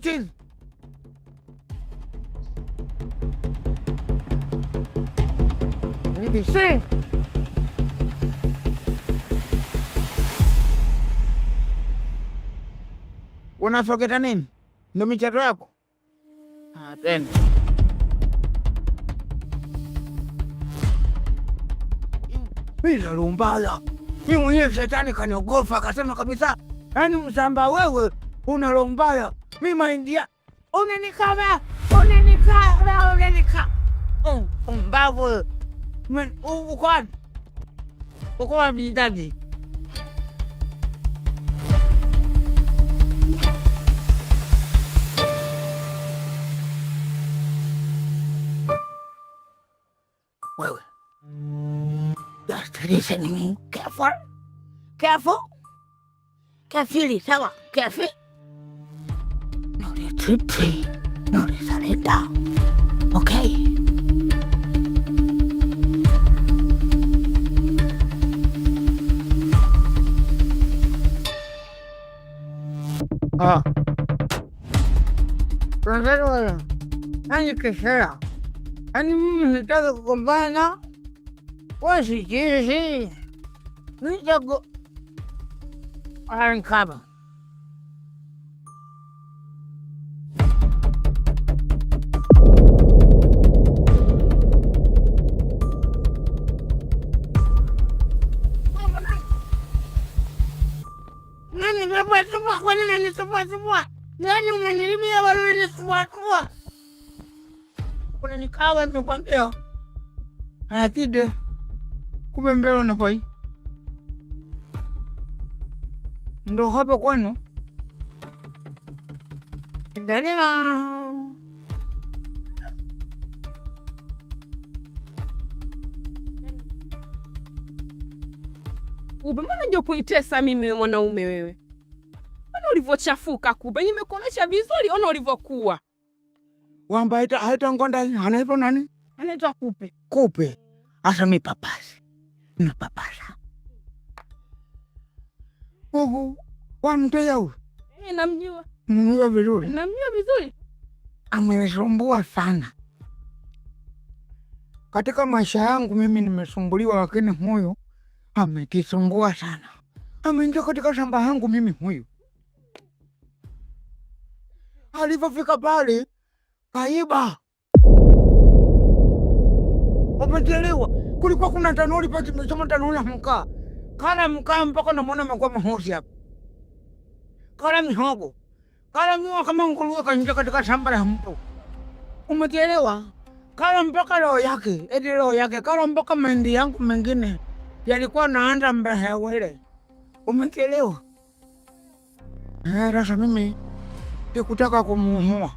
Chini. Nibise. Unasogeta nini? Ndo michezo yako? Ah, tena. Mimi nalumbala. Mimi mwenyewe shetani kaniogopa akasema kabisa, yaani msamba wewe una roho mbaya. Mimi maindia unanikaba, unanikaba, unanikaba. Mbavu. Uko wapi? Uko wapi dadi? Wewe. Just listening. Careful. Careful. Kafiri, sawa. Kafiri. No retreat. No surrender. Okay. Ah. Yaani kisera. Yaani mimi nitaka kugombana wasikizi nitago ankaba. Nani kwa nini unanisumbua? Nani unanilimia wewe unanisumbua? Unanikawa nimekwambia. Atide. Kumbe mbele unafai. Ndo hapa kwenu. Endelea. Kumbe mbona ndio kunitesa mimi mwanaume wewe? Mbona ulivyochafuka kumbe? Nimekuonesha vizuri, ona ulivyokuwa. Wamba haita ngonda anaitwa nani? Anaitwa Kupe. Kupe. Asa mi papasi. Na papasa. Oho, wamteja huyu. Eh, namjua. Namjua vizuri. Namjua vizuri. Amenisumbua sana. Katika maisha yangu mimi nimesumbuliwa, lakini huyu amekisumbua sana. Ameingia katika shamba yangu mimi huyu. Alivyofika pale kaiba. Umechelewa. Kulikuwa kuna tanuri pale, tumesoma tanuri ya mkaa. Kala mkaa mpaka namwona makuwa mahosi hapa. Kala mihogo. Kala miwa kama nguruwe kaingia katika shamba la mtu. Umechelewa. Kala mpaka roho yake, eti roho yake, kala mpaka mahindi yangu mengine yalikuwa naanda mbele ya wele. Umechelewa. Eh, sasa mimi sikutaka kumuua.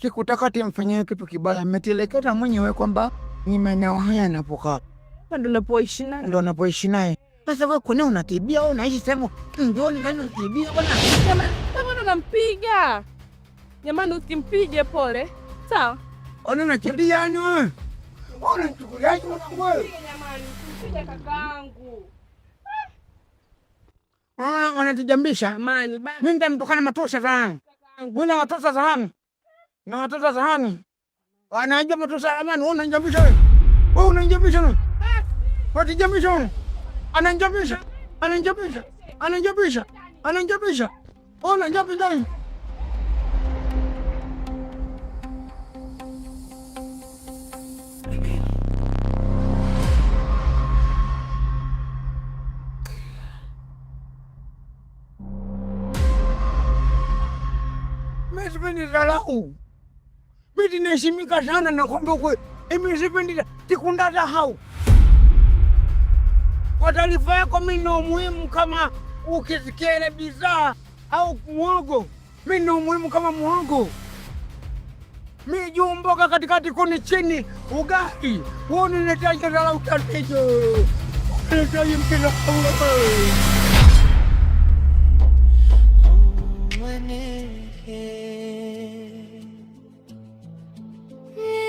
Sikutaka timfanyie kitu kibaya. Ametelekeza mwenyewe kwamba ni maeneo haya anapokaa. Ndo napoishi naye. Ndo napoishi naye. Sasa wewe kwa nini unatibia? Wewe unaishi sehemu ndio nani unatibia bwana? Mbona unampiga? Jamani usimpige, pole. Sawa. Ona unakimbia yani wewe. Unanichukuliaje mwanangu wewe? Jamani, usimpige kakaangu. Ah, unatujambisha. Jamani, basi. Mimi nitamtukana matosha sana. Wewe na watoto sahani. Na watoto sahani. Wanajua matosa amani, wewe unanijambisha wewe. Wewe unanijambisha wewe. Unanijambisha wewe. Ananijambisha. Ananijambisha. Ananijambisha. Ananijambisha. Wewe unanijambisha wewe. Mimi sipendi dharau. Mimi naheshimika sana na kwamba kweli. Mimi sipendi tikunda dharau. Kwa taarifa yako, mimi ni muhimu kama ukisikia ile bidhaa au muhogo. Mimi ni muhimu kama muhogo. Mimi juu mboga katikati kuni chini ugali. Wewe unaniletea dharau tatizo. Unaniletea mpira.